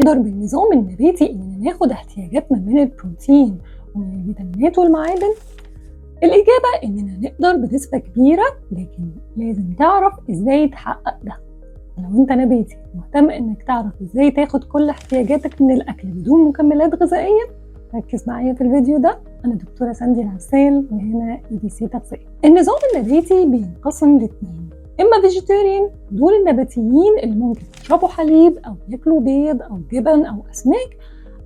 نقدر بالنظام النباتي إننا ناخد احتياجاتنا من البروتين ومن الفيتامينات والمعادن؟ الإجابة إننا نقدر بنسبة كبيرة، لكن لازم تعرف إزاي تحقق ده. لو أنت نباتي مهتم إنك تعرف إزاي تاخد كل احتياجاتك من الأكل بدون مكملات غذائية، ركز معايا في الفيديو ده. أنا دكتورة ساندي العسال وهنا ABC تغذية. النظام النباتي بينقسم لاتنين، إما vegetarian، دول النباتيين اللي ممكن يشربوا حليب أو ياكلوا بيض أو جبن أو أسماك.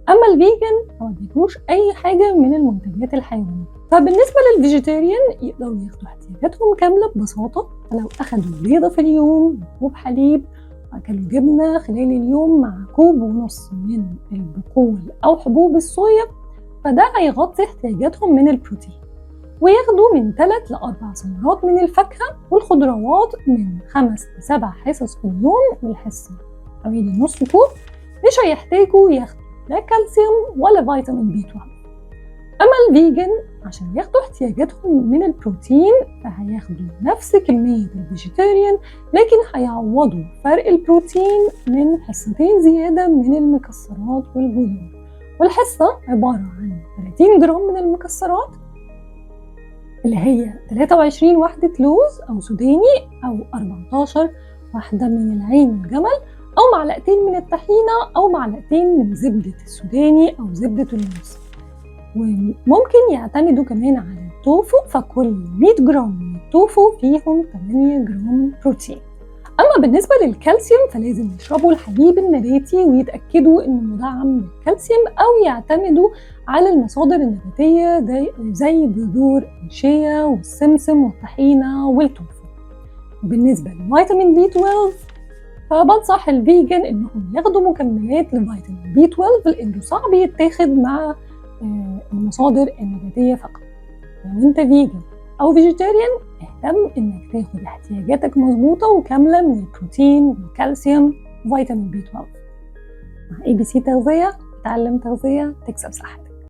أما ال vegan فما بياكلوش أي حاجة من المنتجات الحيوانية. فبالنسبة لل vegetarian يقدروا ياخدوا احتياجاتهم كاملة ببساطة، فلو أخدوا بيضة في اليوم وكوب حليب وأكلوا جبنة خلال اليوم مع كوب ونص من البقول أو حبوب الصويا، فده هيغطي احتياجاتهم من البروتين. وياخدوا من 3 ل 4 ثمرات من الفاكهة والخضروات من 5 ل 7 حصص في اليوم، والحصة حوالي نص كوب. مش هيحتاجوا ياخدوا لا كالسيوم ولا فيتامين B 12. أما ال vegan عشان ياخدوا احتياجاتهم من البروتين فهياخدوا نفس كمية ال vegetarian، لكن هيعوضوا فرق البروتين من حصتين زيادة من المكسرات والبذور، والحصة عبارة عن 30 جرام من المكسرات اللي هي 23 وحدة لوز أو سوداني أو 14 واحدة من العين الجمل، أو معلقتين من الطحينة، أو معلقتين من زبدة السوداني أو زبدة اللوز. وممكن يعتمدوا كمان على التوفو، فكل 100 جرام من التوفو فيهم 8 جرام بروتين. أما بالنسبة للكالسيوم فلازم يشربوا الحليب النباتي ويتأكدوا إنه مدعم بالكالسيوم، أو يعتمدوا على المصادر النباتية زي بذور الشيا والسمسم والطحينة والتوفو. وبالنسبة لفيتامين B 12 فبنصح ال vegan إنهم ياخدوا مكملات لفيتامين B 12 لأنه صعب يتاخد مع المصادر النباتية فقط. لو أنت vegan أو vegetarian اهتم إنك تاخد احتياجاتك مظبوطة وكاملة من البروتين والكالسيوم وفيتامين B 12. مع ABC تغذية، تعلم تغذية تكسب صحتك.